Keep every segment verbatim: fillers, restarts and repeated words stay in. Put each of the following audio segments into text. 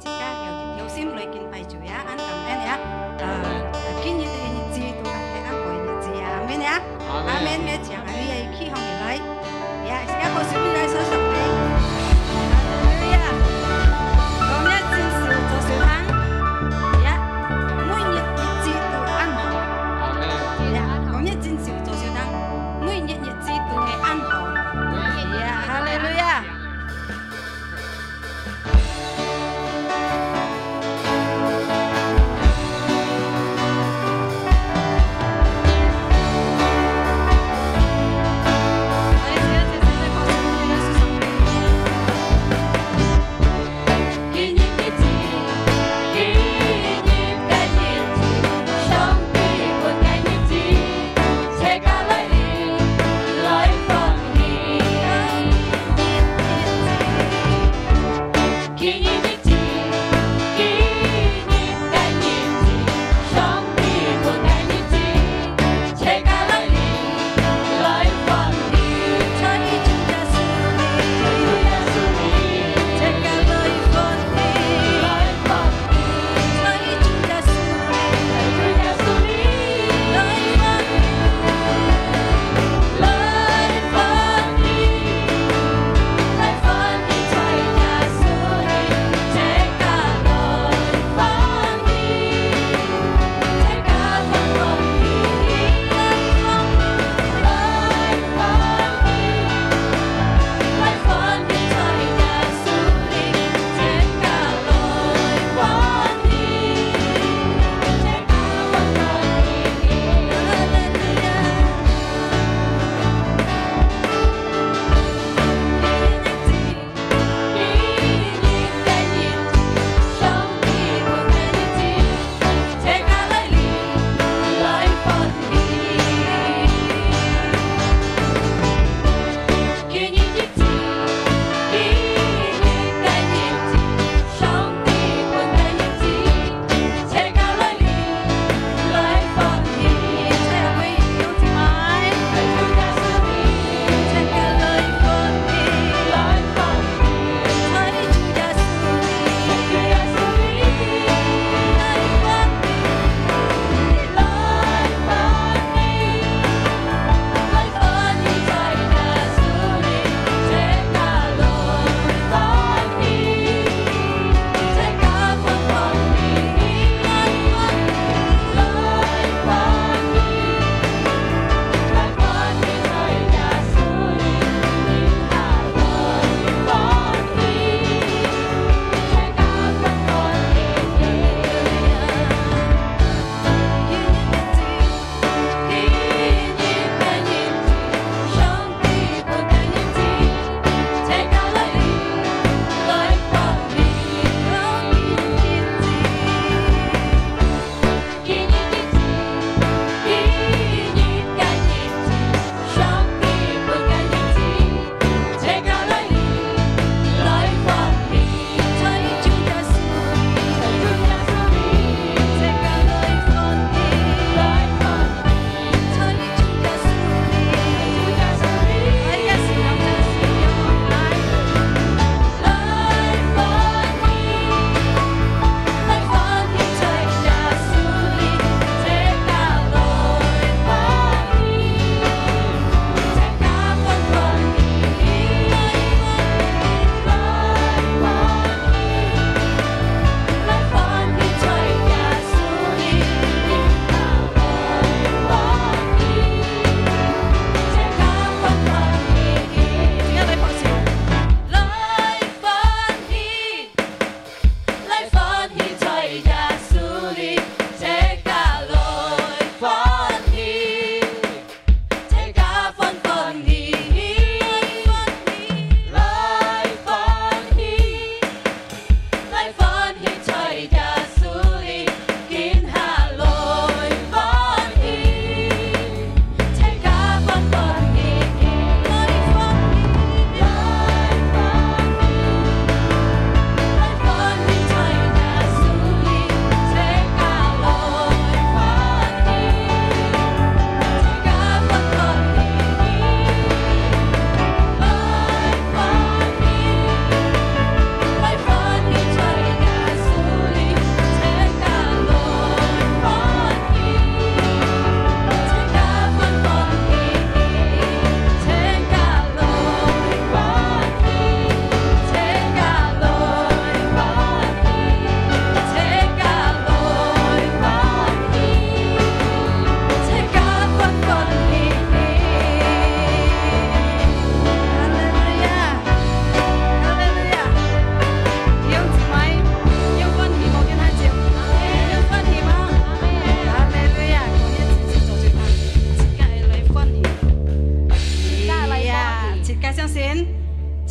自家有，有心來敬拜主呀，恁感恩呀。呃，今日个日子都係恁好个日子呀，阿門呀。阿門。阿門。𠊎請你个企䟘起來。呀，自家拍手來送上帝。哈利路亞。講一真實做事行。呀，每日日子都恁好。阿門。呀，講一真實做事行，每日日子都係恁好。呀，哈利路亞。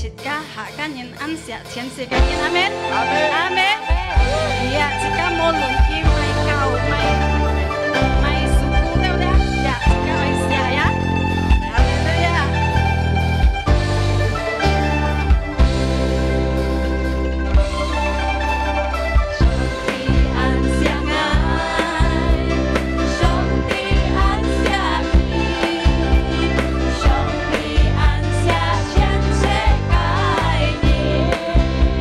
自家客家人恁惜全世界人，阿門。阿門。阿門。呀，自家無論佢賣狗、賣，賣書包了，呀，自家愛惜呀。哈利路亞。上帝恁惜𠊎，上帝恁惜你，上帝恁惜全世界人。愛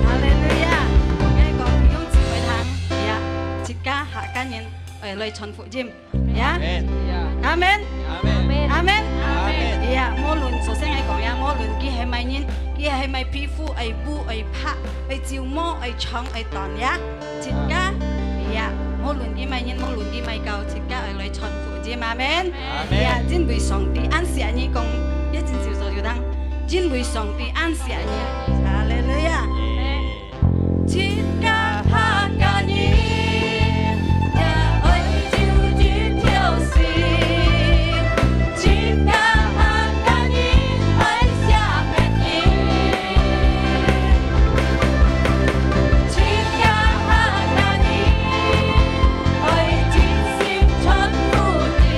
哈利路亞！𠊎講，弟兄姊妹聽，呀，自家客家人，誒，來傳福音，呀。阿門。阿門。阿門。阿門。阿門。呀，無論，首先𠊎講呀，無論佢係麼人，佢係麼皮膚，愛烏，愛白，愛皺毛，愛長，愛短呀，自家，呀，無論佢麼人，無論佢麼狗，自家愛來傳福音，阿門。阿門。呀，因為上帝恁惜你講，也真少數有聽，因為上帝恁惜你，哈利路亞。自家客家人，也愛有一條心。自家客家人，愛惜別人。自家客家人，愛真心傳福音。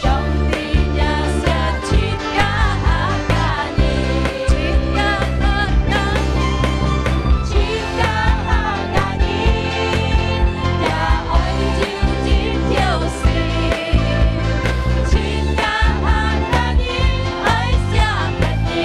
上帝也惜自家客家人，自家客家人，自家客家人，也愛有一條心。自家客家人，愛惜別人。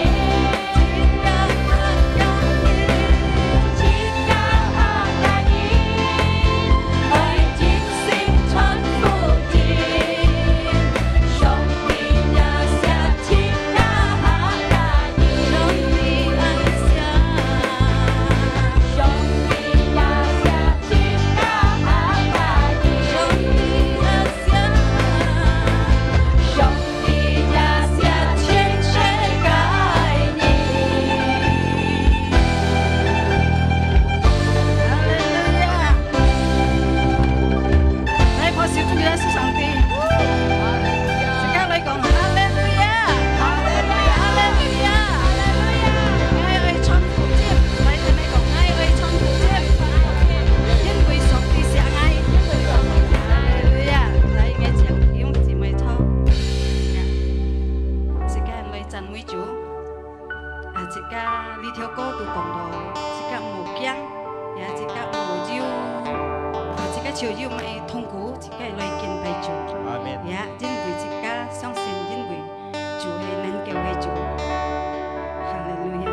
哈利路亞！來，拍手，祝福咱主上帝。自家來講，哈利路亞！哈利路亞！哈利路亞！哈利路亞！𠊎愛傳福音，來，同你講，𠊎愛傳福音，因為上帝惜𠊎。哈利路亞！來，𠊎請弟兄姊妹坐。自家來讚美主。 啊，自家這條歌都講到，自家無驚，也自家無憂，啊，自家就有麼个痛苦，自家來敬拜主。阿門。也因為自家相信，因為主係能救个主。哈利路亞。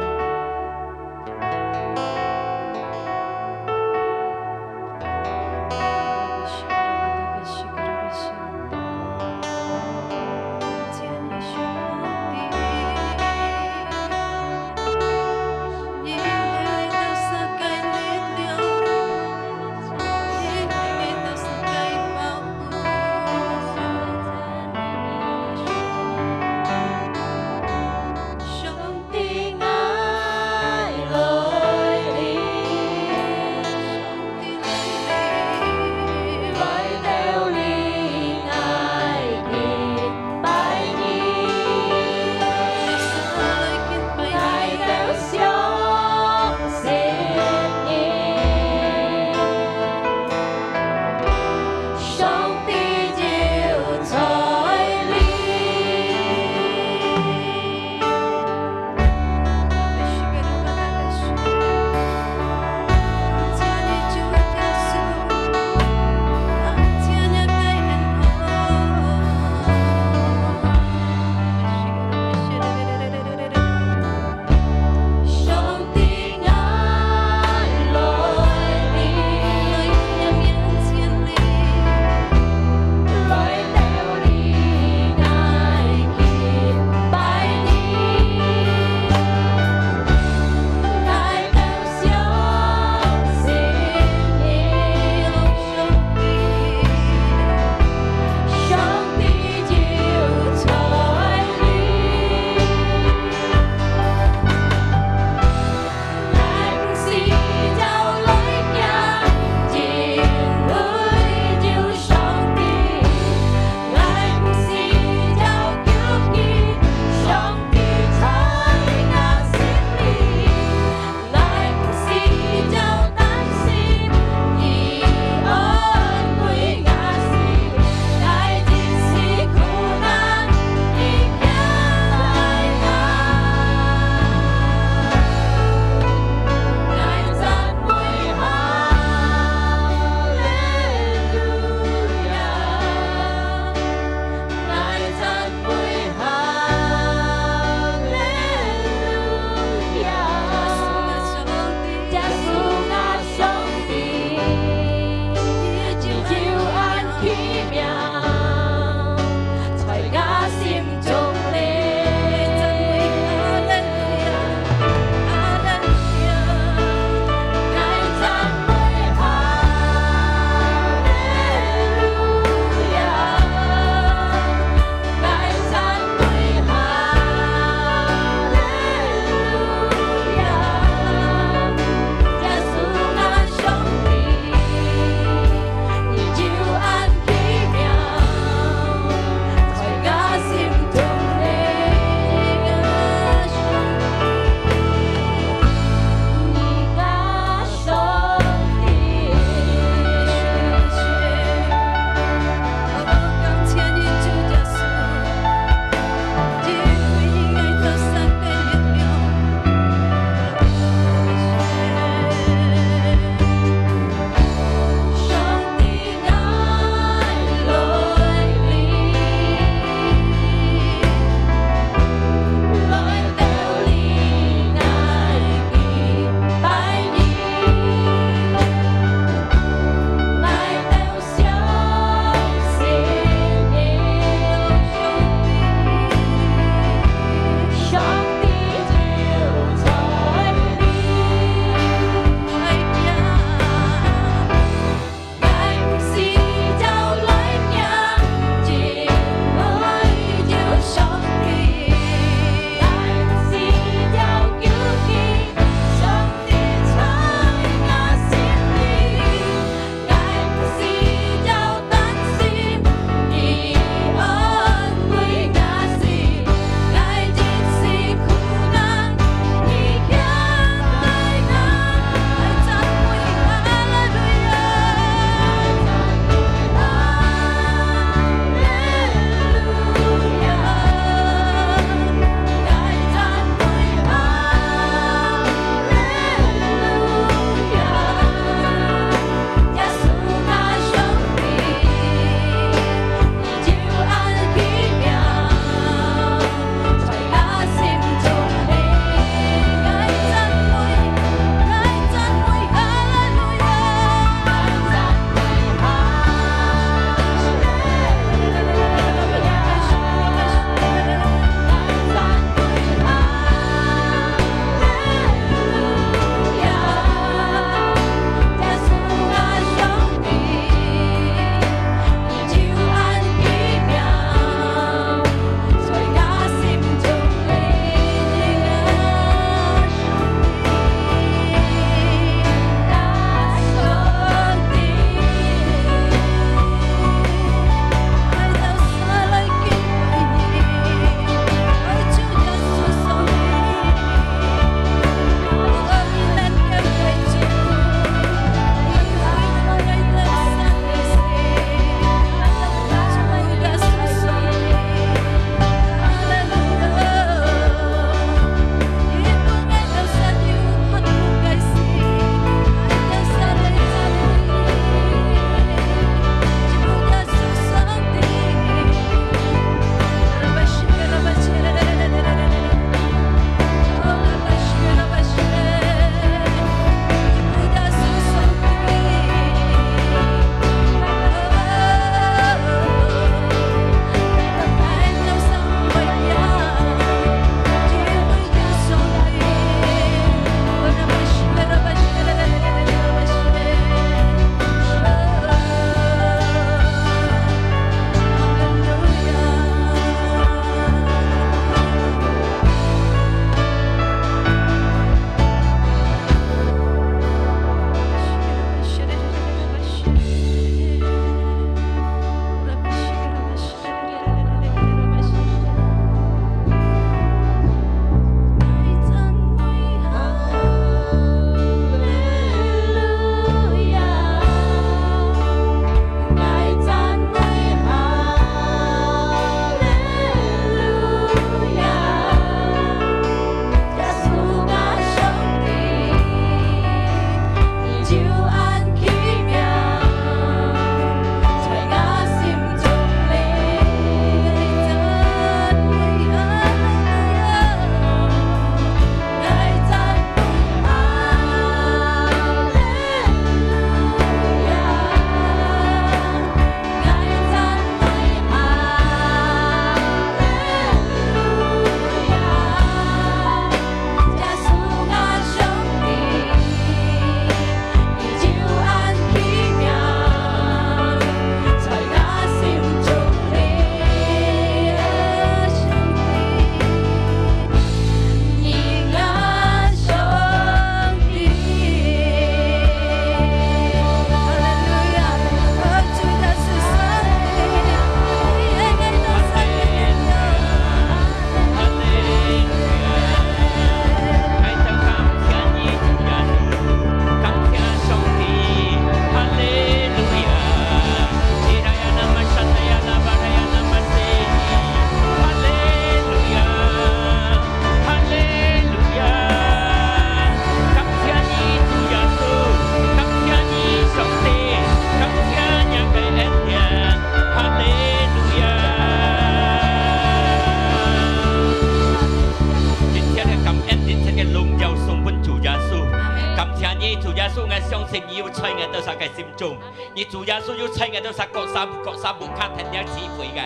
信你有在𠊎兜儕个心中，你主耶穌有在𠊎兜儕各儕各儕屋下跈這聚會个。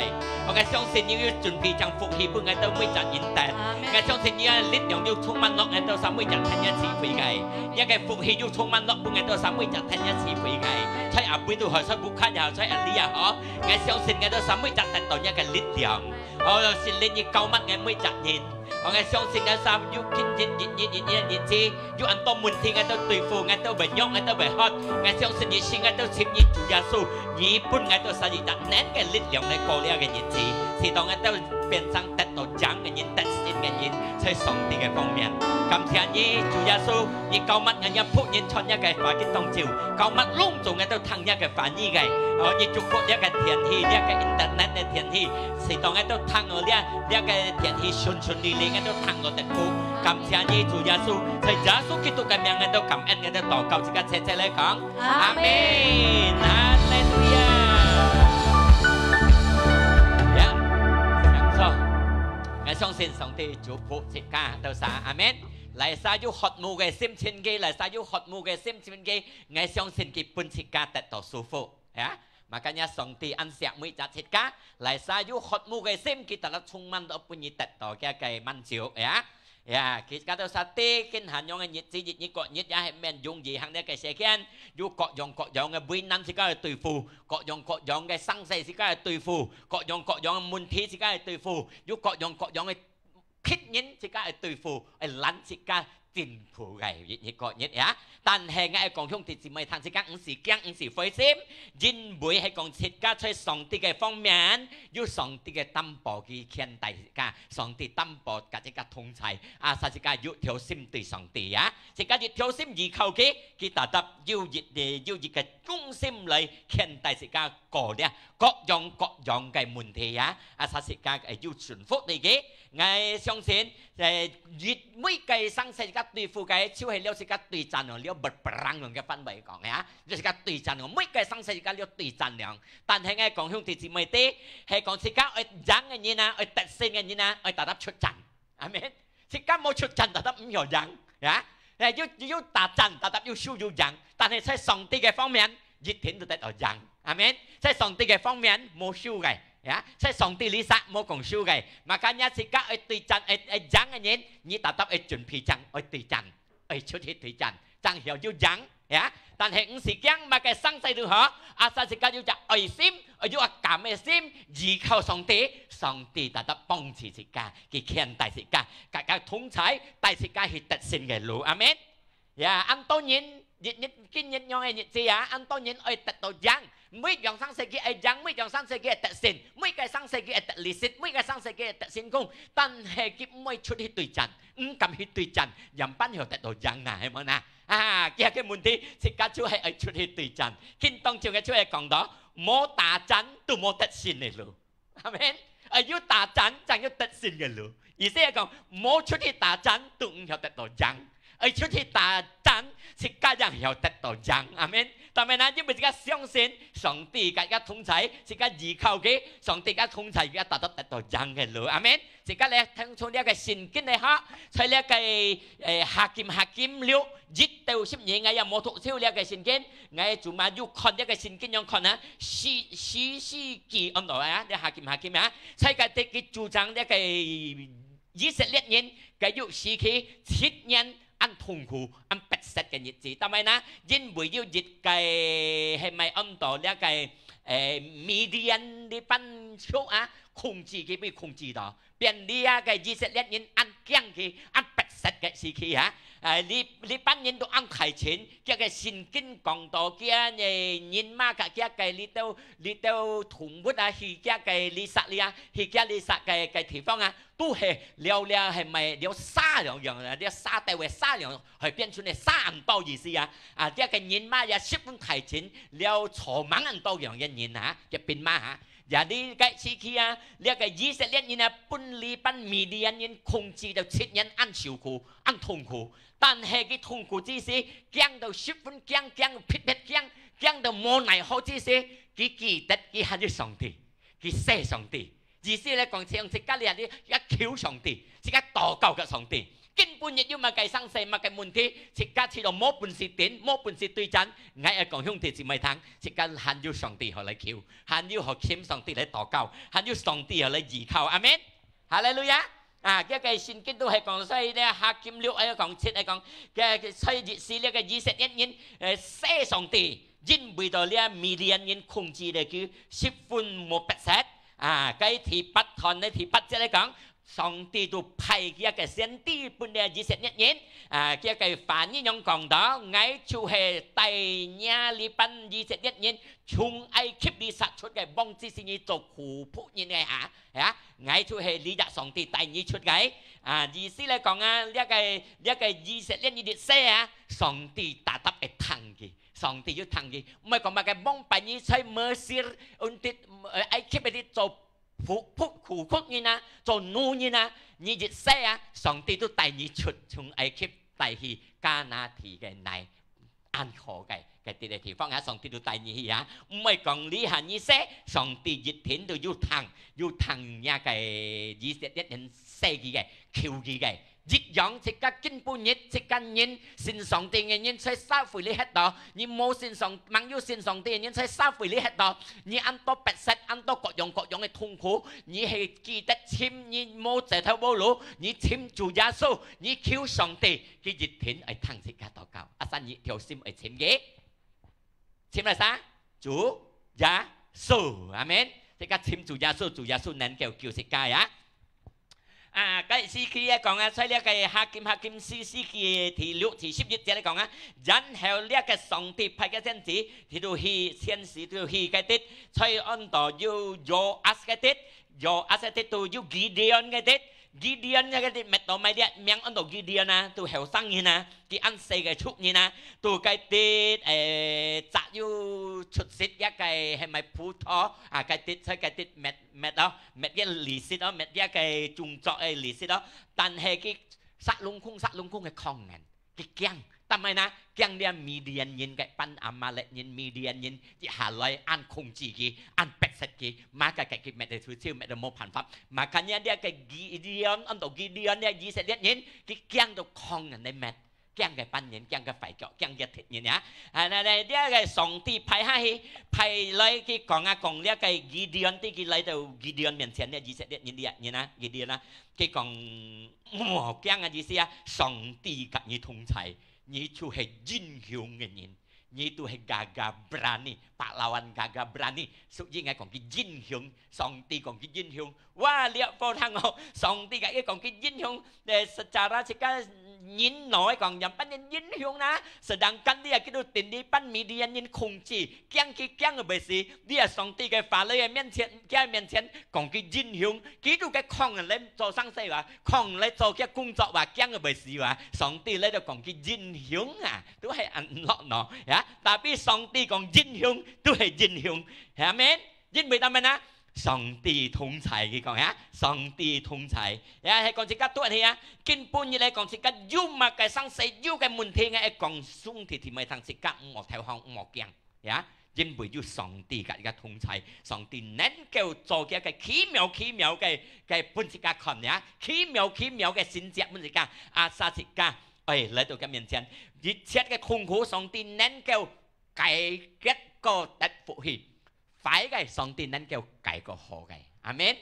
𠊎相信你有準備將福氣分𠊎兜每隻人得。𠊎相信你个力量有充滿落𠊎兜儕每隻跈這聚會个，你个福氣有充滿落分𠊎兜儕每隻跈這聚會个。在阿伯都好，在屋下也好，在阿里也好，𠊎相信𠊎兜儕每隻得到你个力量。哦，聖靈你膏抹𠊎每隻人。哦，𠊎相信𠊎儕有今日一日一日个日子， 有恁多問題𠊎兜對付，𠊎兜會弱，𠊎兜會渴。𠊎相信你，使𠊎兜尋你主耶穌，你分𠊎兜儕一隻能个力量來過這个日子，使到𠊎兜變成得到贏个人，得勝个人，在上帝个方面。感謝你，主耶穌，你膏抹𠊎這僕人傳這个話語當晝，膏抹攏總𠊎兜聽這个話語个。哦，你祝福這个電視，這个internet个電視，使到𠊎兜聽到這 這个電視順順利利，𠊎兜聽到得福。感謝你，主耶穌，在耶穌基督个名，𠊎兜感恩，𠊎兜禱告，自家齊齊來講，阿們。阿們。哈利路亞。呀，請坐。𠊎相信上帝祝福自家，大家阿們。哪儕有渴慕个心情个，哪儕有渴慕个心情个，𠊎相信佢分自家得到舒服。 呀，makanya上帝恁惜每隻自家，哪儕有渴慕个心，佢tetap充滿到分你得到佢个滿足，呀。呀，佢自家都識得，今下樣个日子，一日過日也係毋容易，行這个世間，有各樣各樣个為難自家去對付，各樣各樣个生死自家去對付，各樣各樣个問題自家去對付，有各樣各樣个 別人自家个對付，會攔自家進步个，一日過日呀。但係𠊎講兄弟姊妹聽，自家毋使驚，毋使灰心，因為係講自家在上帝个方面，有上帝个擔保佢牽帶自家，上帝擔保佮自家同在，啊，使自家有條心對上帝呀。自家一條心依靠佢，佢tetap有一，有一个忠心來牽帶自家過這各樣各樣个問題呀，啊，使自家會有順服你个。 𠊎相信，呃，一，每个生世界對付个，就係了自家對戰哦，了berperang用个範圍講呀，了自家對戰哦，每个生世界了對戰了。但係𠊎講兄弟姊妹知，係講自家愛贏个人啊，愛得勝个人啊，愛tetap出戰。阿們。自家無出戰，tetap毋曉贏，呀。哎，有，有打戰，tetap有輸有贏。但係在上帝个方面， 一定都得到贏。阿們。在上帝个方面無輸个，呀，在上帝裡儕無講輸个。Makanya自家愛對戰，愛，愛贏个人，你tetap愛準備正愛對戰，愛出去對戰，正曉有贏，呀。但係毋使驚麼个生世如何，asal自家有隻愛心，愛有阿甘个心，依靠上帝，上帝tetap幫助自家，佢牽帶自家，佮，佮同在，帶自家去得勝个路。阿們。 呀，恁多人，日日，今日樣个日子啊，恁多人愛得到贏，每樣生世界愛贏，每樣生世界愛得勝，每个生世界愛得利息，每个生世界愛得成功，但係佢毋會出去對戰，毋敢去對戰，仰般曉得到贏啊，係無呐？啊，佢个問題，自家就係愛出去對戰。經當中个就係講到，無打戰都無得勝个路。 阿們。愛有打戰，正有得勝个路。意思係講，無出去打戰，都毋曉得到贏。愛出去打戰，自家正曉得到贏。阿們。但係呢，因為自家相信上帝佮自家同在，自家依靠佢，上帝佮同在，自家tetap得到贏个路。阿們。自家來聽從這个聖經个哈，在這个，呃，Hakim，Hakim六，一到十二，𠊎也無讀透這个聖經。 𠊎cuma有看這个聖經樣看啊，士，士師記安到啊，這Hakim，Hakim啊，在該地佢主張這个以色列人，該有時期七年恁痛苦、恁迫切个日子。但係呢，因為有一个係毋係安到這个，誒，Midian這班族啊，控制佢，被控制到。 變這个以色列人恁驚佢，恁迫切个時期啊。啊，這，這班人都恁大陣，厥个聖經講到厥个人馬佮厥个這兜，這兜動物啊，去厥个這儕這啊，去厥這儕个，个地方啊，都係了，了係毋係了沙樣樣啊，了沙兜个沙樣，係變成个沙恁多意思啊。啊，厥个人馬也十分大陣，了草蜢恁多樣个人啊，厥兵馬啊。 也這个時期啊，這个以色列人啊，分這班Midian人控制到七年恁受苦、恁痛苦。但係佢痛苦之時，驚到十分驚，驚到迫迫驚，驚到無奈何之時，佢記得佢還有上帝，佢惜上帝。意思來講，像自家這下，也求上帝，自家禱告个上帝。今晡日有麼个生死，麼个問題，自家試著無本事頂，無本事對戰，𠊎愛講兄弟姊妹聽，自家還有上帝好來求，還有好尋上帝來禱告，還有上帝好來依靠。阿門。哈利路亞！啊，這个聖經都係講，所以呢，哈金六愛講七愛講，這个所以是這个以色列人，呃，謝上帝，因為到這米甸人控制了佢十分無迫切。啊，該第八段呢，第八節來講，上帝都派佢个先知分這以色列人，啊，佢个話語樣講到，𠊎就係帶領這班以色列人從埃及裡殺出个，望之時你做苦僕人个哈。 呀，𠊎就係這隻上帝帶你出个。啊，意思來講啊，這个，這个以色列人一世啊，上帝tetap會聽佢，上帝有聽佢。毋係講麼个，往擺你在Mesir，untuk，呃，埃及裡做僕，僕，苦僕人啊，做奴人啊，你一世啊，上帝都帶你出，從埃及帶去迦南地个泥。 恁好个，个地个地方啊，上帝都帶你去啊。毋係講你喊你死，上帝一定都有聽，有聽若个以色列人死佢个，求佢个。一樣，自家今晡日，自家人，信上帝个人，在社會裡歇到，你無信上，吂有信上帝个人，在社會裡歇到，你恁多迫切，恁多各樣各樣个痛苦，你係記得尋，你無走投無路，你尋主耶穌，你求上帝，佢一定會聽自家禱告。啊，所以你條心愛尋佢。 尋來啥？主耶穌，阿門。自家尋主耶穌，主耶穌能夠救自家呀。啊，該四句來講啊，在這个哈金，哈金四，四句第六、第十一節來講啊，然後這个上帝派个先知，佢就去，先知就去該地，在安到有Joas个地，Joas个地就有Gideon个地， Gideon个地滅到麼个，名安到Gideon啊，都後生人啊，佢恁細个族人啊，都該地，誒，摘有出息一个係麼葡萄啊，該地，在該地滅，滅咯，滅个利息咯，滅个種作个利息咯，但係佢殺隆空，殺隆空个抗人，佢驚，但係呢，驚這米甸人个班亞瑪力人、米甸人一下來恁控制佢，恁迫切佢，maka佢滅得出手，滅得無辦法。Makanya這个Gideon，安到Gideon這以色列人，佢驚到抗人來滅，驚个班人，驚个壞腳，驚个敵人呀。啊，那，那，這个上帝派下去，派來佢講啊，講這个Gideon，對佢來到Gideon面前，這以色列人，這人啊，Gideon啊，佢講，莫驚啊，意思啊，上帝佮你同在，你就係英雄个人。 你都係gagah berani，pahlawan gagah berani。所以𠊎講佢英雄，上帝講佢英雄。哇，這課堂哦，上帝个，佢講佢英雄，誒，secara自家人來講，仰般个英雄啊？Sedangkan這个都定這班Midian人控制，驚佢驚到袂死。這个上帝个法律个面前，佢个面前講佢英雄，佢都个抗人來做生死哇，抗人來做佢个工作哇，驚到袂死哇。上帝來到講佢英雄啊！ 都係恁落喏，呀，tapi上帝講英雄，都係英雄，係阿門。因為做麼个呢？上帝同在，佢講呀，上帝同在，呀，係講自家對起啊。今晡日來講自家有麼个生死，有个問題，𠊎講兄弟姊妹聽，自家毋好投降，毋好驚，呀，因為有上帝佮自家同在，上帝能夠做佢个奇妙奇妙个，个分自家看呀，奇妙奇妙个神蹟分自家，asal自家 哎，來到佢面前，一切个痛苦，上帝能夠解決過得福氣；壞个，上帝能夠改過好个。阿門。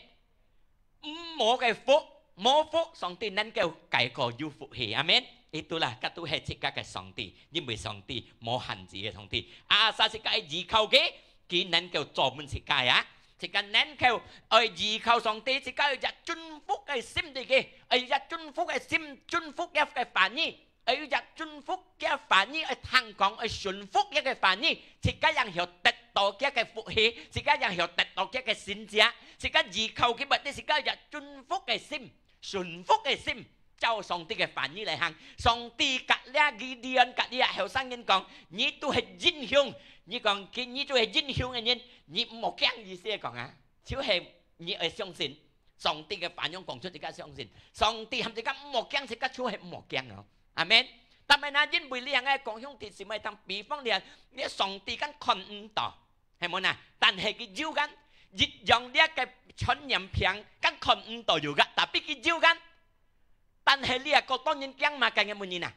無个福，無福，上帝能夠改過有福氣。阿門。Itulah，佢都係自家个上帝，因為上帝無限制个上帝。Asal自家依靠佢，佢能夠做分自家呀。自家能夠愛依靠上帝，自家有一隻順服个心對佢，愛有一隻順服个心，順服佢个話語。 愛有一隻順服佢个話語，愛聽講，愛順服佢个話語，自家正曉得到佢个福氣，自家正曉得到佢个神蹟，自家依靠佢，目的自家有一隻順服个心，順服个心，照上帝个話語來行。上帝佮這Gideon，佮這後生人講：「你都係英雄。」你講佢，你都係英雄个人，你毋好驚，意思係講啊，就係你愛相信。 上帝个話語講出自家相信，上帝喊自家毋好驚，自家就係毋好驚哦。阿門。但係呢，因為這樣个講兄弟姊妹聽，比方你啊，你上帝敢看毋到，係無呢？但係佢有眼，一樣這个傳染病，敢看毋到有个，tapi佢有眼。恁係這个當然驚麼个个問題啊？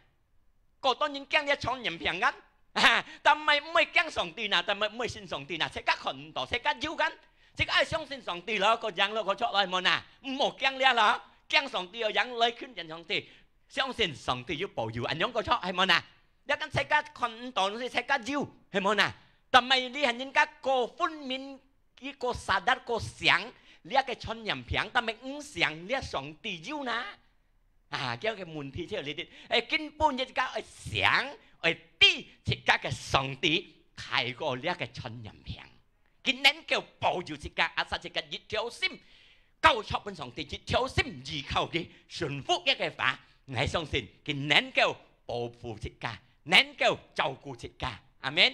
个當然驚這傳染病啊？哈，但係毋會驚上帝啊，但係毋會信上帝啊，自家看毋到，自家有啊，自家愛相信上帝咯，个贏咯，个著咯，係無啊？毋好驚這咯，驚上帝哦，贏來近近上帝，相信上帝有保佑，恁樣个著，係無啊？這間自家看毋到，係自家有，係無啊？但係你還人家个分明 佢个sadar个想這个傳染病，但係毋想這上帝有呢？啊，這个問題就係這，誒，根本自家愛想，愛知自家个上帝大過這个傳染病，佢能夠保佑自家，asal自家一條心交託分上帝，一條心依靠佢，順服佢个話，𠊎相信佢能夠保護自家，能夠照顧自家。阿門。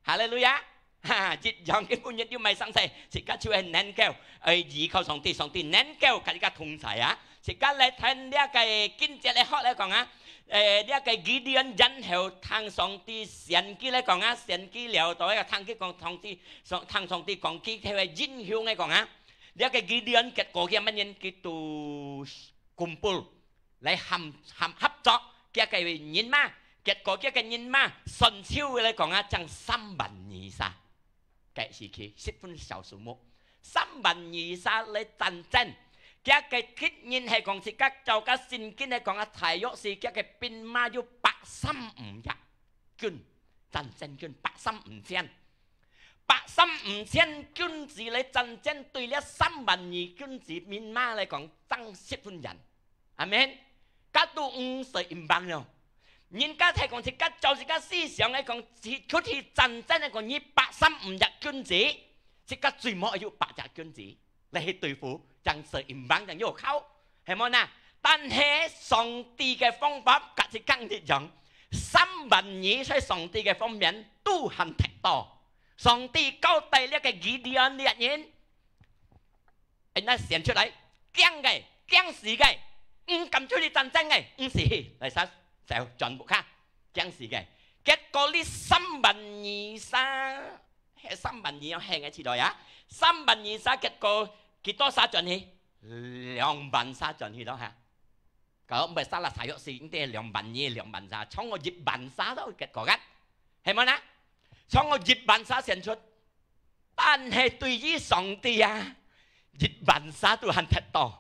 哈利路亞！哈，一樣个本日又毋係生事，自家就係能夠，誒，依靠上帝，上帝能夠佮自家同在啊！自家來聽這个經節來學來講啊，誒，這个Gideon然後聽上帝先知來講啊，先知了到个聽佢講上帝，上，聽上帝講佢个英雄來講啊，這个Gideon結果佢乜人佢都kumpul 來喊，喊合作，佢个人馬，結果佢个人馬算數來講啊，正三萬二儕。該時期，十分小數目，三萬二儕來戰爭。佢个敵人係講自家照个聖經來講啊，大約係佢个兵馬有百三五億軍，戰爭軍百三五千。百三五千軍隊來戰爭，對這三萬二軍隊兵馬來講，爭十分遠。 阿門。該都毋使imbang了。人家係講自家照自家思想來講，去，出去戰爭來講，你百三五隻軍隊，自家最無有百隻軍隊來去對付，正使imbang，正有效，係無啊？但係上帝个方法，佮自家一樣，三萬二在上帝个方面都還忒多。上帝交代這个Gideon這人， 恁樣選出來，驚个，驚死个，毋敢出去戰爭个，毋死，來殺，走，轉屋下，驚死个。結果這三萬二儕，該三萬二樣行个起來啊，三萬二儕，結果幾多儕轉去？兩萬儕轉去咯哈。Kalau毋係salah saya，係應該兩萬二、兩萬儕，超過一萬儕咯，結果kan，係無啊？超過一萬儕選出， 但係對於上帝啊，一萬儕都還忒多。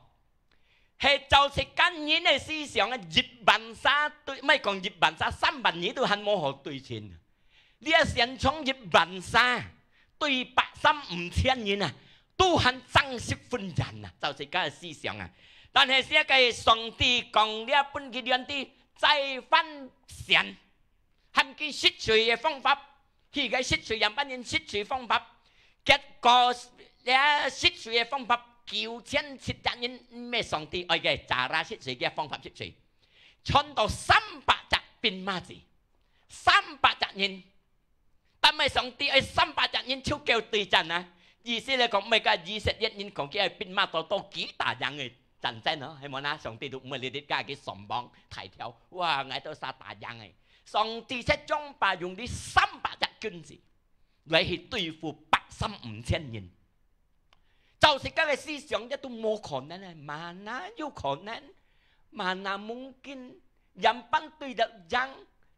係照自家人个思想啊，一萬儕對，莫講一萬儕，三萬二都還無好對稱。你啊，選從一萬儕對百三五千人啊，都還爭十分遠啊，照自家个思想啊。但係這个上帝講這本Gideon知，再翻選， 喊佢食水个方法，去个食水，樣般人食水方法。結果，這食水个方法，九千七百人，毋係上帝愛个，cara食水个方法食水，傳到三百隻兵馬仔，三百隻人。但係上帝愛三百隻人就夠對戰啊！意思來講，毋係佮以色列人講，佢个兵馬多多幾打贏个戰爭哦，係無啊？上帝都毋會理你，佮佢上網大條，哇，𠊎都儕打贏个。 上帝才將把用這三百隻軍隊來去對付百三五千人。照自家个思想，這都無可能啊，mana有可能，mana mungkin，樣般對得贏，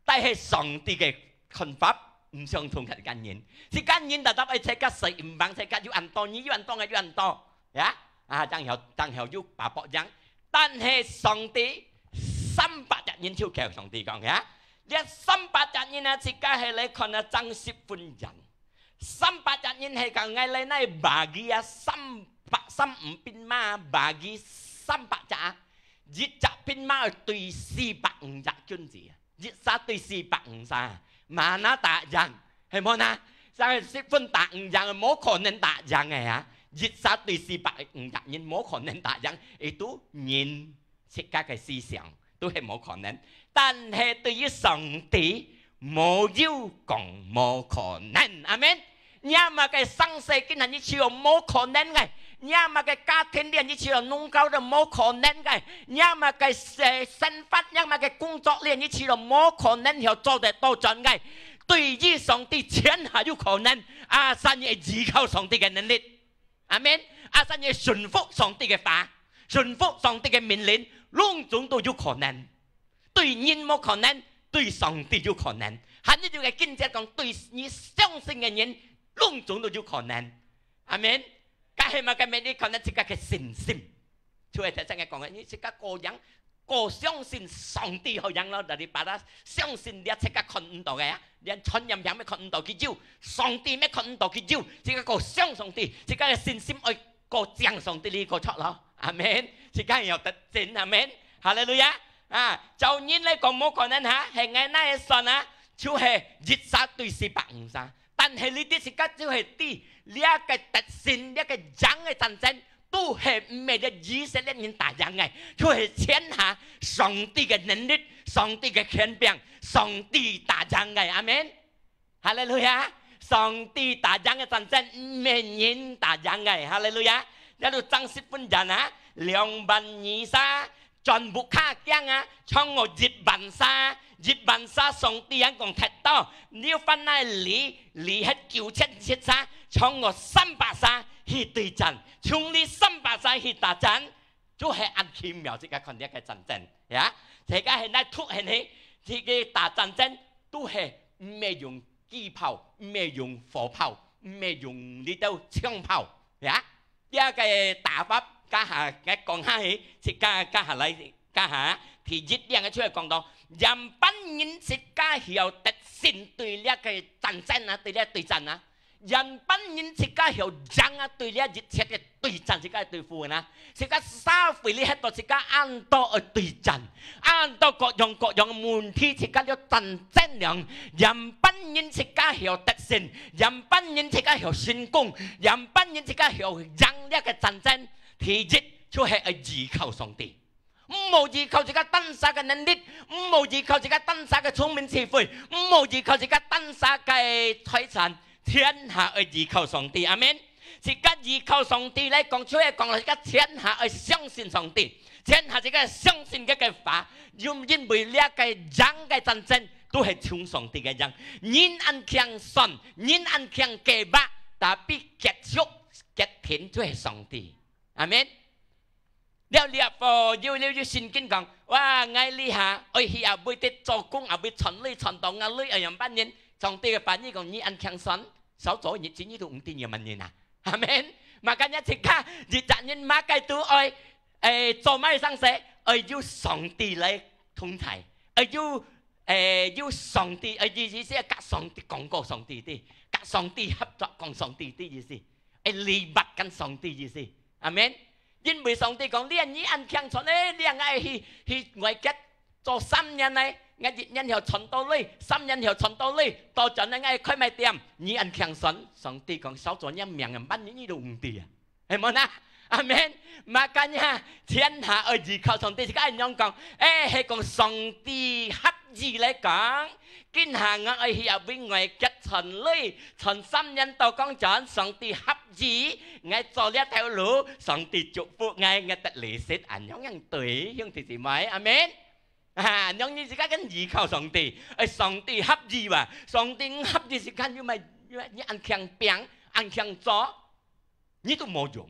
但係上帝个看法毋相同，佮自家人。自家人tetap愛自家seimbang，自家有恁多，你有恁多，𠊎有恁多，ya，啊，正曉，正曉有把握贏。但係上帝 三百隻人就夠上帝講，ya。這三百隻人啊，自家係來看啊，爭十分贏。三百隻人係講，𠊎來哪bagi啊，三百，三五兵馬bagi三百隻啊，一隻兵馬對四百五隻軍隊啊，一儕對四百五儕，mana打贏，係無啊？三十分打毋贏，無可能打贏个啊！一儕對四百五隻人，無可能打贏，itu人 自家个思想都係無可能。但係對於上帝，無有講無可能。阿門。若麼个生事今日你試著無可能个，若麼个家庭裡你試著弄搞到無可能个，若麼个生，生活，若麼个工作裡你試著無可能曉做得倒轉个，對於上帝全下有可能。Asal你會依靠上帝个能力。 阿門。Asal你順服上帝个話，順服上帝个命令，攏總都有可能。對人無可能，對上帝有可能。還有一個經節講，對你相信个人，攏總都有可能。阿門。該係麼个？乜你可能自家个信心。就係頭先个講个，你自家過贏，過相信上帝好贏咯。Daripada相信你自家看毋到个啊，連傳染病乜看毋到佢有，上帝乜看毋到佢有，自家過相信上帝，自家个信心愛過正上帝呢個出咯。阿門。自家有得勝，阿門。哈利路亞。啊，照人來講無可能哈，係𠊎哪會算啊？就係一儕對四百五儕。但係你知自家就係知，這個得勝，這個贏个戰爭，都係毋係這以色列人打贏个，就係全下上帝个能力、上帝个權柄、上帝打贏个。阿門。哈利路亞！上帝打贏个戰爭，毋係人打贏个。哈利路亞！這都正十分鐘啊，兩萬二儕，全部較驚啊，像我一萬儕，一萬儕上帝人講忒多，你翻來你，你係九千七儕，像我三百儕去對戰，像你三百儕去打戰，就係恁奇妙。自家看這個戰爭，呀，自家現在突然係，這個打戰爭都係毋係用機炮，毋係用火炮，毋係用這兜槍炮，呀。這個打法，這下𠊎講下去，自家這下來，這下第一點个出來講到，仰般人自家曉得勝對這個戰爭啊，對這對戰啊。仰般人自家曉贏啊，對這一切个對戰，自家對付啊。自家社會裡歇到自家恁多愛對戰，恁多各樣各樣个問題，自家了戰爭了。仰般人自家曉得勝，仰般人自家曉成功，仰般人自家曉贏這個戰爭。第一，就係愛依靠上帝。 毋好依靠自家單儕个能力，毋好依靠自家單儕个聰明智慧，毋好依靠自家單儕个財產，全下愛依靠上帝。阿門。自家依靠上帝來講，就係講自家全下愛相信上帝，全下自家相信佢个話，因，因為這個贏个戰爭都係從上帝个贏。人恁強算，人恁強計劃，tapi結束決定就係上帝。阿門。 了，這課有，有，有聖經講，哇，𠊎這下愛去啊，為得做工啊，為賺鐳，賺到𠊎鐳，愛仰般人？上帝个話語講，你恁強算，少做日子，你都毋知仰般人啊。阿門。Makanya自家，一隻人麼个都愛，誒，做麼个生事，愛有上帝來同在，愛有，誒，有上帝，誒，意，意思係佮上帝講過上帝知，佮上帝合作講上帝知意思，愛libatkan上帝意思。阿門。 因為上帝講，你，你恁強算，誒，你𠊎去，去外國做三年呢，𠊎一年曉賺到鐳，三年曉賺到鐳，到轉來𠊎開麼个店，你恁強算。上帝講，少做若命啊，萬一你都毋知啊，係無呢？阿門。Makanya，全下愛依靠上帝，自家恁樣講，誒，係講上帝合意來講， 今下𠊎愛去啊，為𠊎結賺鐳，賺三年到講轉，上帝合意，𠊎做這條路，上帝祝福𠊎，𠊎得利息，恁樣樣對，兄弟姊妹，阿門。啊，恁樣你自家更依靠上帝，誒，上帝合意哇，上帝毋合意時間，你乜，你乜，你恁強拚，恁強做， 你都無用，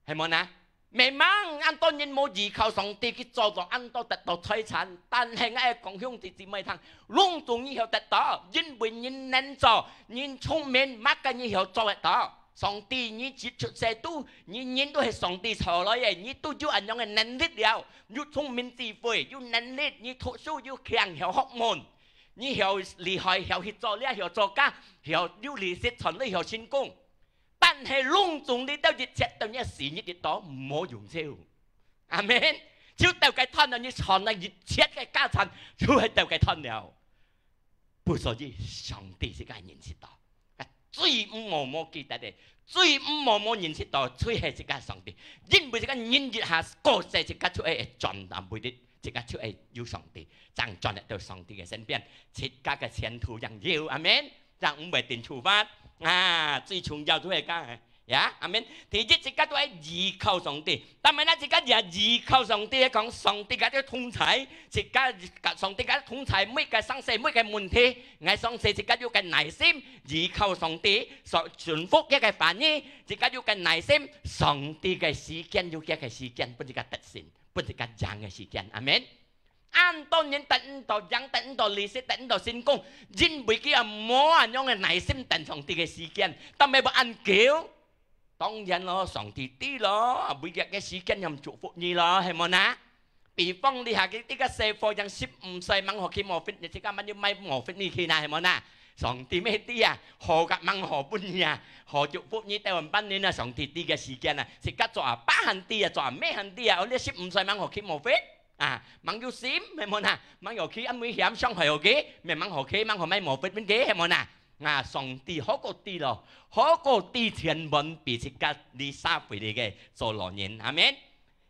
係無呢？Memang恁多人無依靠上帝，佢做到恁多得到財產，但係𠊎講兄弟姊妹聽，攏總你曉得到，因為你能做，你聰明，麼个你曉做得到。上帝，你一出世都，你人都係上帝造來个，你都有恁樣个能力了，有聰明智慧，有能力，你讀書有強，曉學問，你曉厲害，曉去做這，曉做該，曉有利息賺，你曉成功。 但係攏總你兜一切到你死日一到，無用處。阿門。就兜該斷了，你賺了一切个家產，就係兜該斷了。不所以上帝自家認識到，最毋好無記得个，最毋好無認識到，就係自家上帝。因為自家人一下過世，自家就會轉南背的，自家就會有上帝，正轉得到上帝个身邊，自家个前途正有。阿門。 正毋會定處罰。啊，最重要就係講， Ya，阿門。第一，自家都愛依靠上帝。但係呢，自家也依靠上帝，講上帝个同在，自家上帝个同在，每个生死，每个問題，𠊎相信自家有个耐心，依靠上帝，順服佢个話語，自家有个耐心，上帝个時間有佢个時間，分自家得勝，分自家贏个時間。阿門。 恁多人得毋到贏，得毋到利息，得毋到成功，因為佢也無恁樣个耐心等上帝个時間，但係無恁久。當然咯，上帝知咯，每日个時間也祝福你咯，係無呐？比方你下个，你个細伙仔十五歲吂好騎摩托，你自家慢慢買摩托你去呐，係無呐？上帝乜知啊，好个吂好分你啊，好祝福你，台灣半年啊，上帝知个時間啊，自家做阿爸還知啊，做阿姆還知啊，哦，你十五歲吂好騎摩托。 啊，吂有心，係無呐？吂有去恁危險，傷害好佢，乜吂好去，吂好買無分分佢，係無呐？啊，上帝好過知咯，好過知千萬比自家你社會裡个做老人，阿門。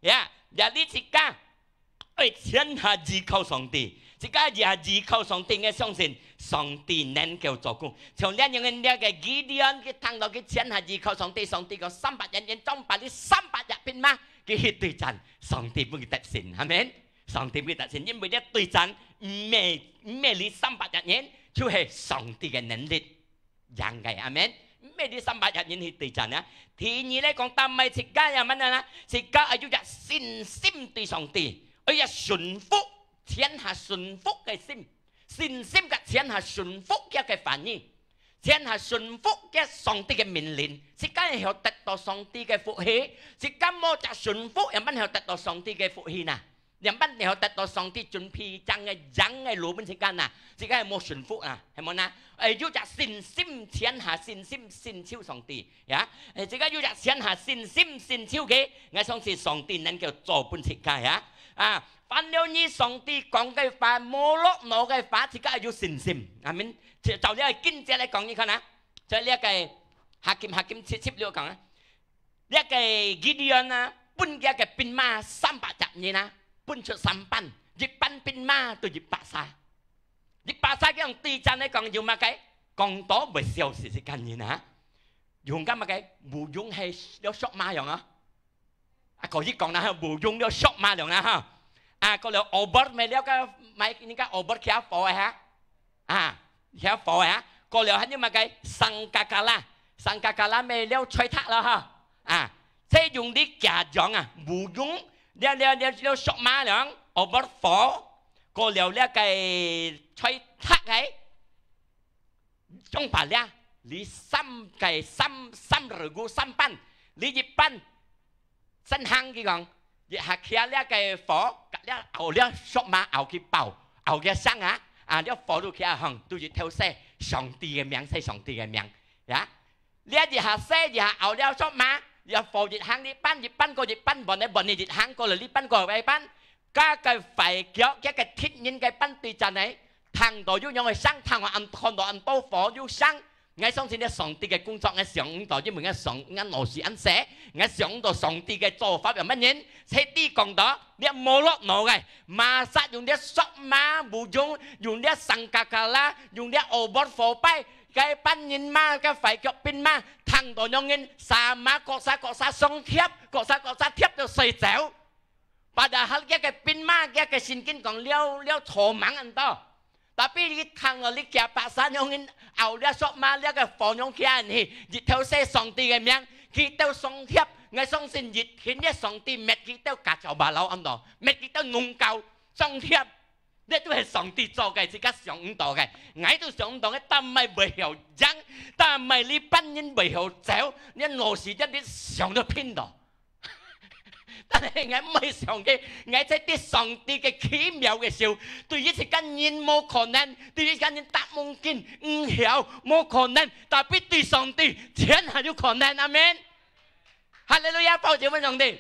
呀，呀，你自家愛全下依靠上帝，自家也依靠上帝，𠊎相信上帝能夠做工。像這樣个這个Gideon，佢聽到佢全下依靠上帝，上帝講三百人，人總把你三百隻兵馬，佢去對戰，上帝分佢得勝，阿門。 上帝會得勝，因為這對戰毋係，毋係你三百隻人，就係上帝个能力贏个，阿門。毋係你三百隻人去對戰啊。第二來講，但係自家也乜呢？自家愛有隻信心對上帝，愛有順服，全下順服个心，信心佮全下順服佢个話語。 全下順服个上帝个命令，自家會曉得到上帝个福氣，自家無隻順服，也吂曉得到上帝个福氣呐。也吂曉得到上帝準備正个贏个路分自家呐，自家係無順服啊，係無呐？哎，有隻信心，全下信心，信靠上帝呀。哎，自家有隻全下信心，信靠佢，𠊎相信上帝能夠做分自家呀。啊， 凡了你上帝講个話，無落腦个話，自家有信心。阿門。照這个經節來講，你看啊，在這个哈金，哈金七十六講啊，這个Gideon啊，分佢个兵馬三百隻人啊，分出三班，一班兵馬都一百儕。一百儕佢用對戰來講有麼个？講到會笑死自家人啊！用个麼个？無用係了縮馬樣啊！ 啊，可以講啦，無用了縮馬了啦哈。啊，過了Obor，買了个，買人家Obor起火个哈。啊，起火个哈。過了還有麼个？Sangkakala，Sangkakala買了菜塔了哈。啊，這用你假裝啊，無用，了了了了縮馬了，Obor火，過了了个菜塔个。 總把這，你三个，三，三regu，三班，你一班，先行佢講，一下擎這个火，佮這熬這縮馬熬佢爆，熬佢生啊，啊，這火都擎行，都一頭洗，上帝个名，洗上帝个名，呀。這一下洗，一下熬這縮馬，這火一行，你班，一班過一班，換你，換你一行過了，你班過一班， 該个壞腳，該个敵人个班對戰呢，聽到有樣个聲，聽到恁，看到恁多火有聲。𠊎相信這上帝个工作，𠊎想毋到，因為𠊎想，𠊎腦屎恁細，𠊎想毋到上帝个做法係麼人。上帝講到，這無落腦个，masa用這縮馬，無用，用這sangkakala，用這Obor火擺，該班人馬，該壞腳兵馬，聽到樣人，sama各儕各儕相貼，各儕各儕貼到睡覺。 Padahal佢个兵馬，佢个聖經講了，了草蜢恁多。Tapi佢聽到你擎白沙樣人，拗了索馬，這个火樣擎恁去，一頭洗上帝个名，佢兜上貼，𠊎相信一天這上帝滅佢兜kacau balau恁多，滅佢兜弄搞，上貼。這都係上帝做个，自家想毋到个，𠊎都想毋到个，但毋係會曉贏，但毋係你班人會曉走，你老是一日想到拼到。 但係𠊎毋會想个，𠊎在對上帝个奇妙个手，對於自家人無可能，對於自家人tak mungkin，毋曉，無可能，tapi對上帝，全還有可能，阿門。哈利路亞，拍手分上帝。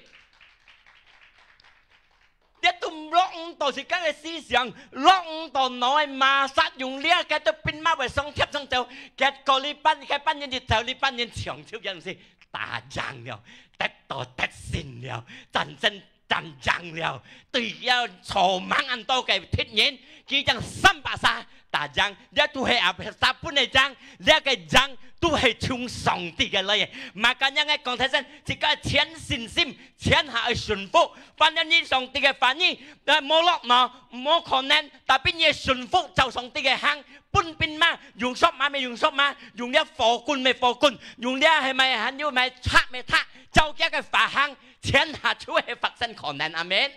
這都落毋到自家个思想，落毋到腦个masa，用這个都兵馬會上貼上走，結果你班，該班人一走，你班人搶手樣式。 打贏了，得到得勝了，戰爭戰贏了，對這草蜢恁多个敵人，佢正三百儕，打贏，這都係阿爸本來贏，這个贏都係從上帝个來个。Makanya𠊎講大聲，自家全信心，全下愛順服。反正你上帝个話語，呃，無落無，無可能，tapi你順服照上帝个行，分兵馬，用索馬乜用索馬，用這火棍乜火棍，用這係乜還有乜拆乜拆，照佢个話行，全下就係發生可能。阿門。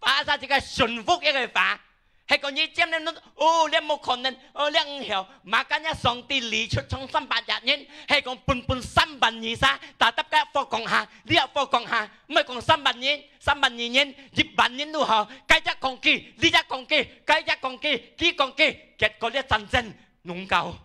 Pasal自家順服佢个話。 係講你尖了，哦，這無可能，哦，這毋曉。Makanya上帝理出從三百日人，係講分分三萬二儕，tetap个火講下，這火講下，毋係講三萬人，三萬二人，一萬人都好，該隻講佢，這隻講佢，該隻講佢，佢講佢，結果這戰爭弄到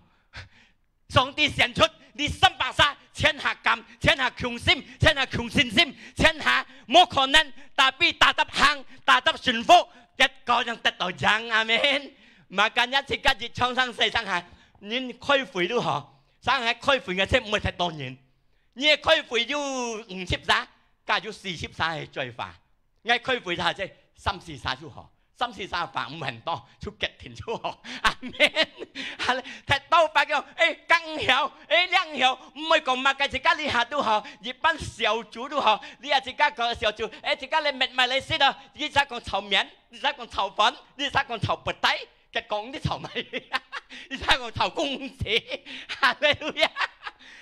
上帝選出你三百儕，全下敢，全下強心，全下強信心，全下無可能，tapi tetap行，tetap順服，結果正得到贏。阿門。Makanya自家一場上世上下，人開會都好，上下開會个就毋會忒多人。你个開會有五十儕，加有四十儕係嘴話。 𠊎開會下就三四儕就好，三四儕話毋很多，就決定就好。阿門。哈利，忒多話講，誒，更曉，誒，恁曉，毋會講麼个，自家這下都好，一般小組都好，你啊自家講小組，誒，自家來搣埋來食啊，一儕講炒麵，一儕講炒飯，一儕講炒不帶，結果你炒麼个，一儕講炒公子。哈利路亞。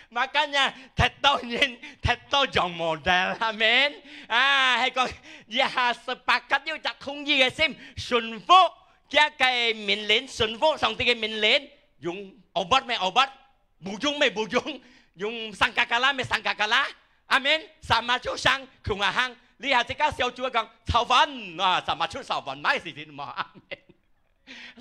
Makanya，忒多人，忒多種model，阿門。啊，係講，這下sepakat有隻同意个心，順服佢个命令，順服上帝个命令，用obat乜obat，無用乜無用，用sangkakala乜sangkakala。阿門。Sama就上，共下行。這下自家小組講，炒飯，啊，sama就炒飯，買事情嘛。阿門。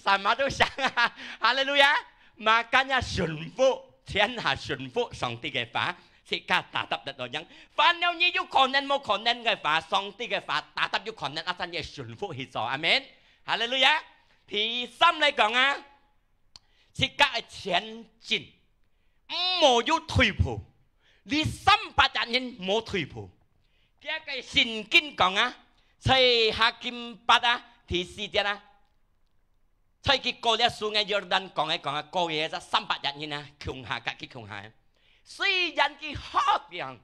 Sama都上啊，哈利路亞！Makanya順服，全下順服上帝个話，自家tetap得到贏。Walaupun你有可能無可能个話，上帝个話tetap有可能，asal你順服去做。阿門。哈利路亞！第三來講啊，自家愛前進，毋好有退步。你三百日人無退步。這个聖經講啊，在Hakim八啊，第四節啊， 在佢過了樹个約旦，講个講个，過个三百日人啊，共下甲佢共下。雖然佢渴樣，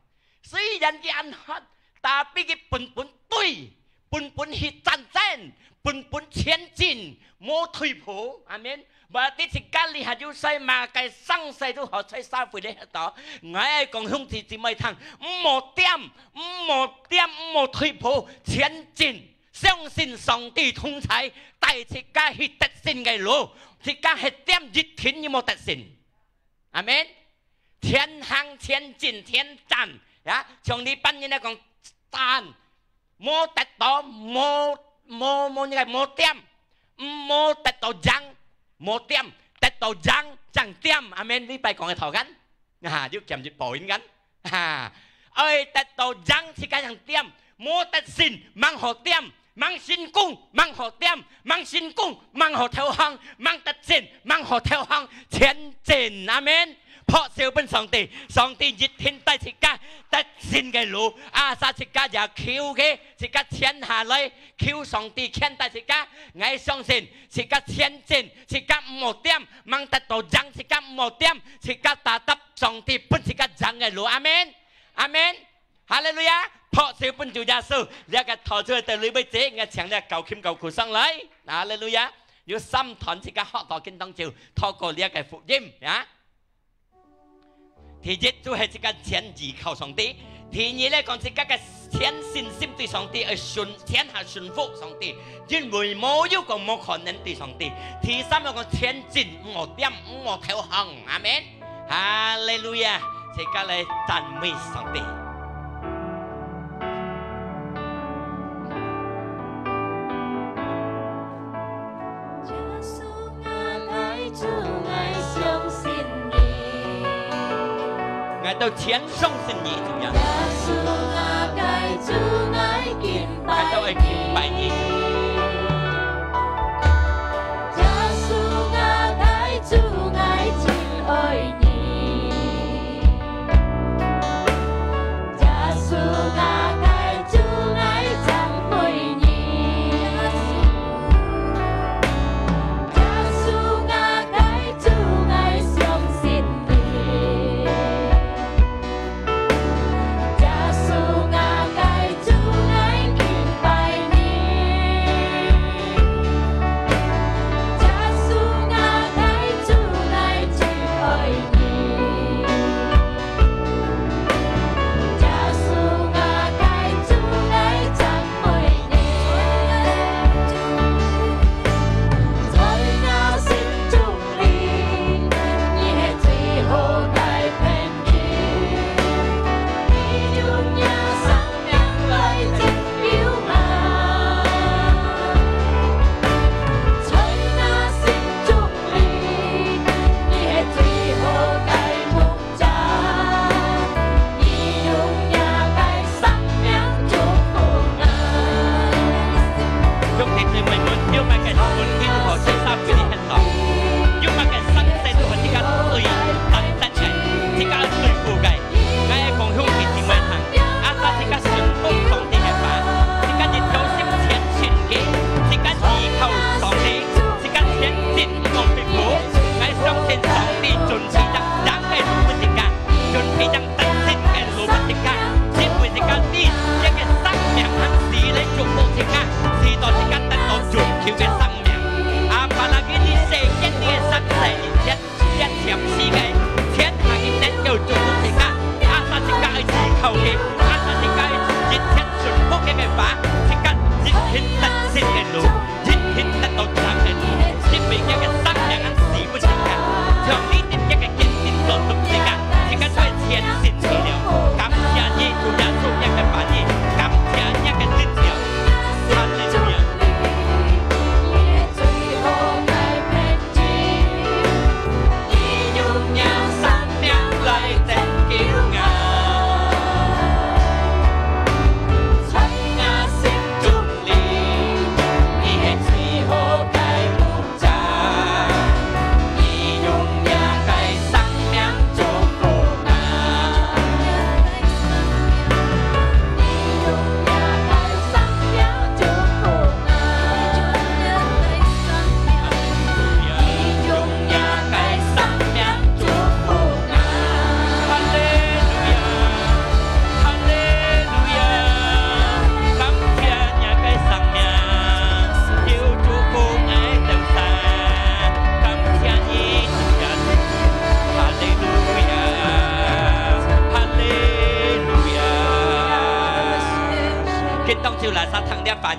雖然佢恁渴，tapi佢本本對，本本去戰爭，本本前進，無退步。阿門。Berarti自家這下有在麼个生死都好，在社會裡歇到，𠊎愛講兄弟姊妹聽，毋好恬，毋好恬，毋好退步，前進。 相信上帝同在，帶自家去得勝个路，自家係恬一定你無得勝。阿門。前行前進前戰，呀，像這班人來講，戰，無得到，無，無，無，你看，無恬，毋好得到贏，無恬，得到贏正恬。阿門。這擺講个頭กัน，啊，有兼一步應กัน。 哈，愛得到贏自家正恬，無得勝，吂好恬，吂成功，吂好恬，吂成功，吂好投降，吂得勝，吂好投降，前進，阿門。拍手分上帝，上帝一定帶自家得勝个路，asal自家也求佢，自家前下來，求上帝牽帶自家。𠊎相信，自家前進，自家毋好恬，吂得到贏，自家毋好恬，自家tetap 上帝分自家贏个路。阿門，阿門，哈利路亞！拍手分主耶穌。這个頭就到這位止，𠊎請這搞琴搞鼓上來。哈利路亞！有三段自家學到跟當就透過這个福音啊。第一就係自家全依靠上帝。第二來講，自家个全信心對上帝愛順，全下順服上帝，因為無有講無可能對上帝。第三來講，前進，毋好恬，毋好投降。阿門。 哈利路亞！自家來讚美上帝。耶穌，我个主，𠊎相信你。𠊎兜全相信你，主耶穌。耶穌，我个主，𠊎敬拜你。𠊎兜愛敬拜你。 耶穌，𠊎个主，𠊎真愛你。耶穌，𠊎个主，𠊎讚美你。耶穌，𠊎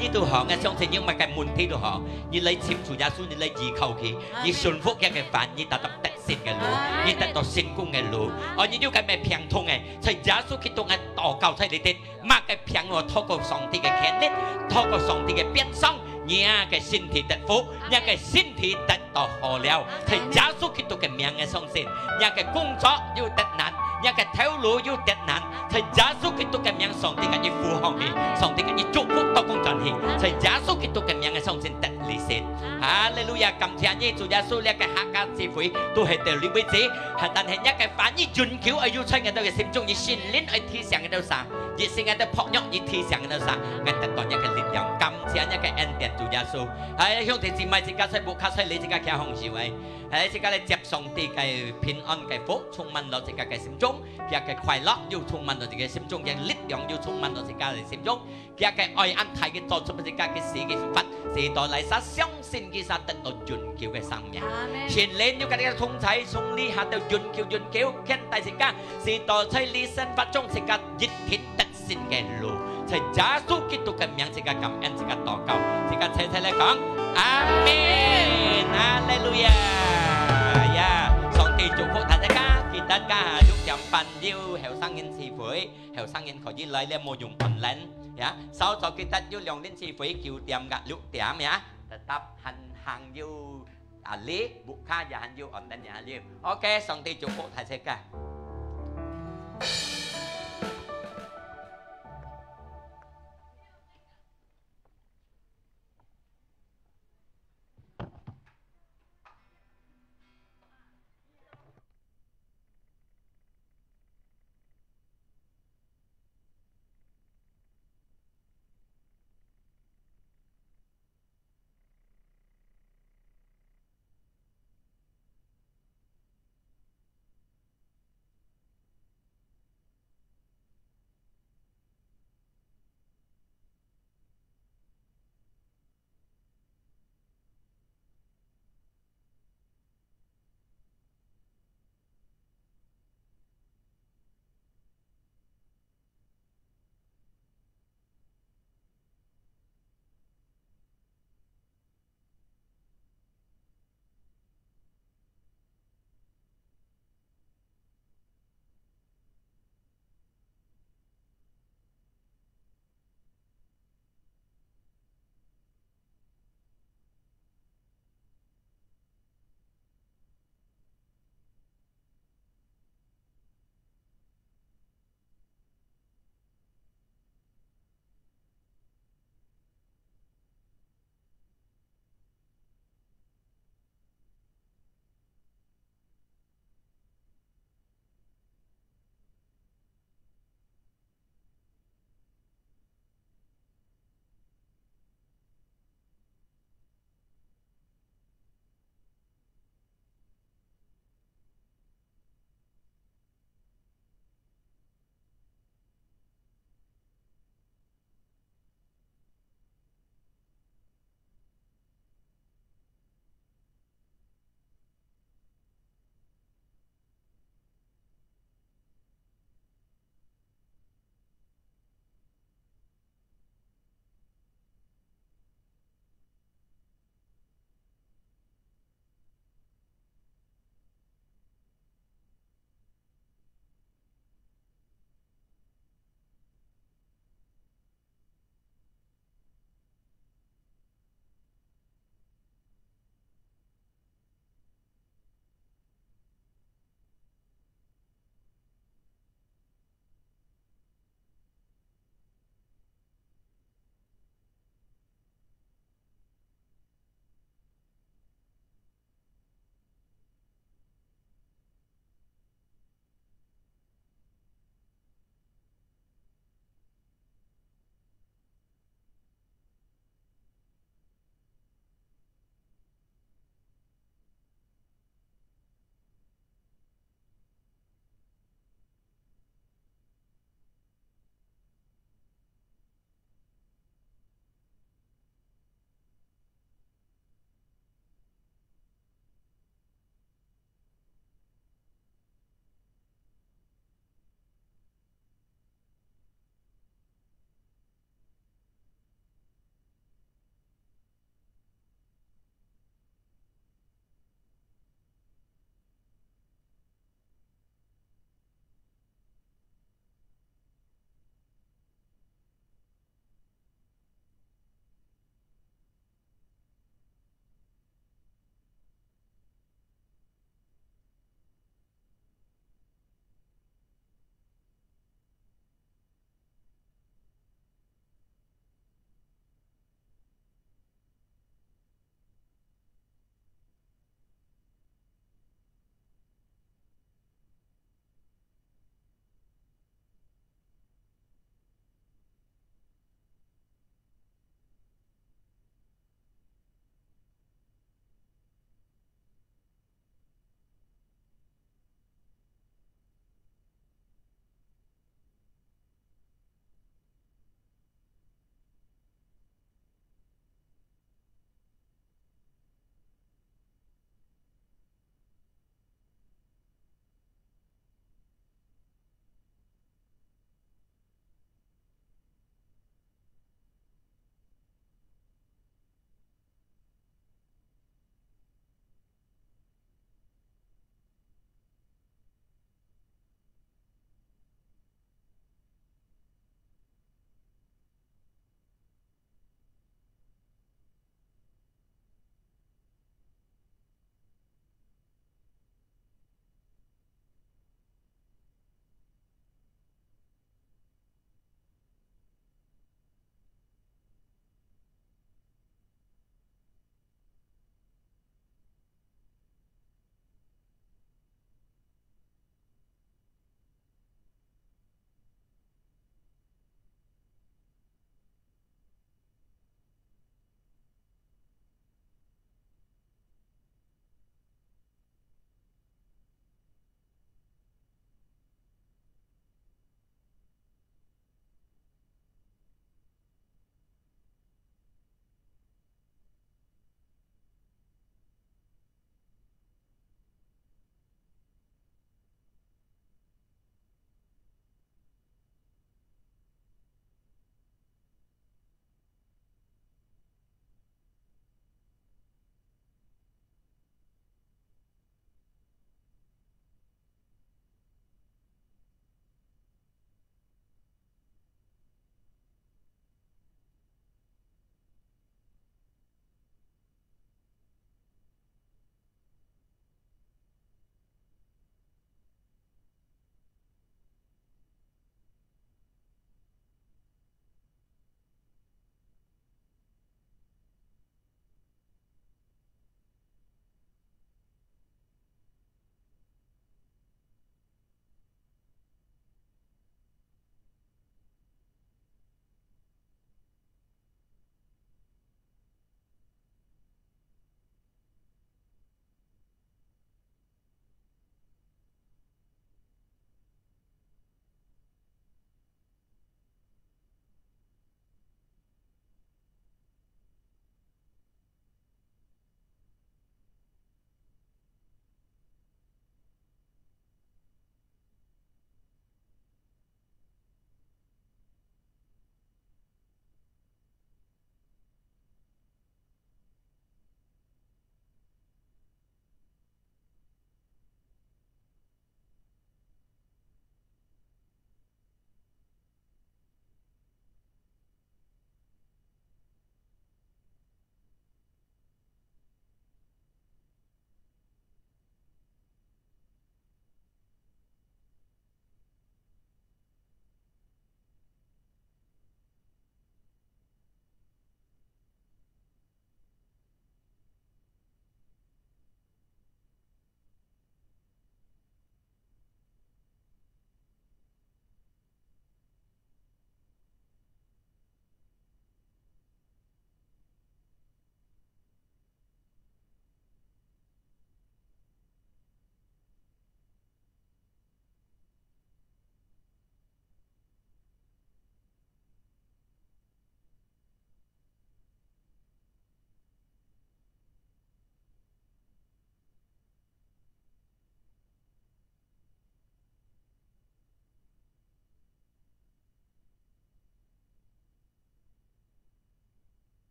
你都好，𠊎相信你有麼个問題都好，你來尋主耶穌，你來依靠佢，你順服佢个話，你得到得勝个路，你得到成功个路。哦，你有个咩病痛个，在耶穌基督个禱告在裡頭，麼个病哦，透過上帝个權力，透過上帝个鞭傷，你个身體得福，你个身體得到好了。在耶穌基督个名个相信，你个工作有得難，你个頭路有得難， 在耶穌基督个名，上帝个一扶上去，上帝个一祝福到工轉去，在耶穌基督个名个相信得利息。哈利路亞！感謝你，主耶穌，這个客家聚會都係到這為止。哈，但係你个話語永久愛有在𠊎兜个心中，你聖靈愛提醒𠊎兜啥，你聖靈个薄弱，你提醒𠊎兜啥，𠊎得到你个力量。感謝你个恩典，主耶穌。哎，兄弟姊妹，自家在屋下在你自家徛放手哎，哎，自家來接上帝个平安个福，充滿到自家个心中。 佢个快樂又充滿到自家心中，佢个力量又充滿到自家个心中，佢个愛恁大个做出自家个事个法，使到來儕相信佢儕得到永久个生命。阿們。聖靈又佮你个同在，從這下到永久永久，牽帶自家，使到在你生活中自家一定得勝个路。在耶穌基督个名，自家感恩，自家禱告，自家齊齊來講，阿們。哈利路亞呀！上帝祝福大家，記得今下六點半 有後生人聚會，後生人可以來了，無用online呀。稍早記得有兩輪聚會，九點佮六點呀。Tetap還還有啊，你屋下也還有online也還有。OK，上帝祝福大家。